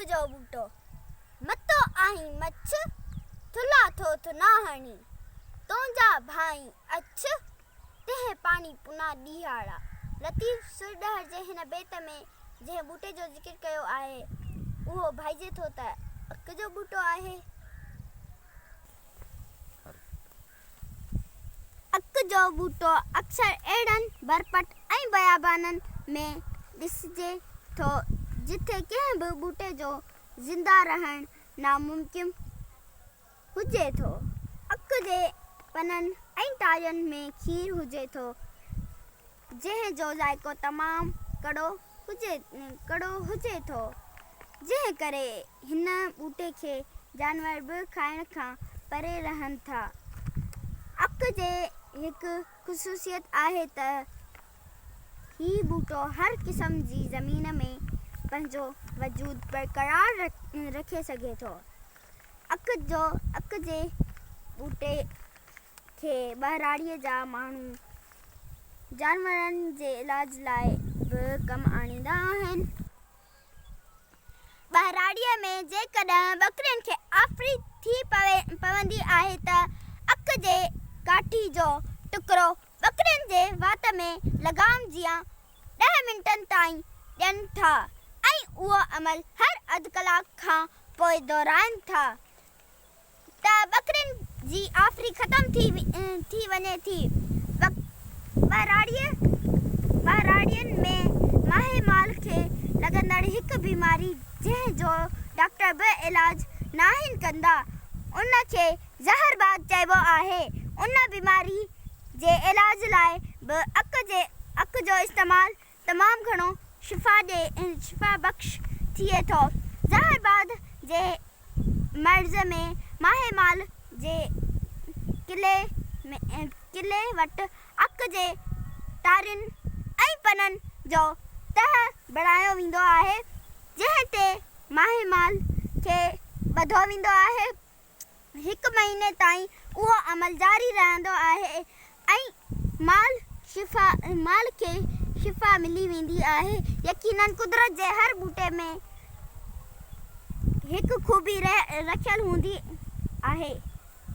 جو ٻوٽو، متو آهين مڇ، ٿلها ٿو ٿنا هڻي، تنهنجا ڀائين اڇ، تنهن پاڻي پنا ڏيهاڙا. لطيف سر ڏهر جي هن بيت ۾ جنهن ٻوٽي جو ذڪر ڪيو آهي، اهو ڀائجي ٿو ته اڪ جو ٻوٽو آهي. اڪ جو ٻوٽو اڪثر اهڙن برپٽ ۽ بيابانن ۾ ڏسجي ٿو، جتي ڪنهن به ٻوٽي جو زنده رهڻ ناممڪن هجي ٿو. اڪ جي پنن ۽ ٽارين ۾ کير هجي ٿو، جنهن جو ذائقو تمام ڪڙو هجي ٿو، جنهن ڪري هن ٻوٽي کي جانور به کائڻ کان پري رهن ٿا. اڪ جي هڪ خصوصيت آهي ته هي ٻوٽو هر قسم جي زمين ۾ پنهنجو وجود برقرار رکي سگهي ٿو. اڪ جو اڪ جي ٻوٽي کي ٻهراڙيء جا ماڻهو جانورن جي علاج لاء به ڪم آڻيندا آهن. ٻهراڙيء ۾ جيڪڏهن ٻڪرين کي آڦري ٿي پوندي آهي ته اڪ جي ڪاٺي جو ٽڪرو ٻڪرين جي وات ۾ لغام جيان ڏهه منٽن تائين ڏين ٿا ۽ اهو عمل هر اڌ ڪلاڪ کان پوء دهرائين ٿا ته ٻڪرين جي آڦري ختم ٿي وڃي ٿي. ٻهراڙين ۾ ماهي مال کي لڳندڙ هڪ بيماري جنهن جو ڊاڪٽر به علاج ناهن ڪندا ان کي زهر باد چئبو آهي. ان بيماري جي علاج لاء به اڪ جو استعمال تمام گهڻو شفا شفا بخش ٿئي ٿو. زهر باد جي مرض ۾ ماهي مال جي قلعي وٽ اڪ جي ٽارين ۽ پنن جو تهه بڻايو ويندو آهي، جنهن تي ماهي مال کي ٻڌو ويندو آهي. هڪ مهيني تائين اهو عمل جاري رهندو آهي ۽ مال شفا مال کي شفا ملي ويندي آهي. يقينن قدرت جي هر ٻوٽي ۾ هڪ خوبي رکيل هوندي آهي.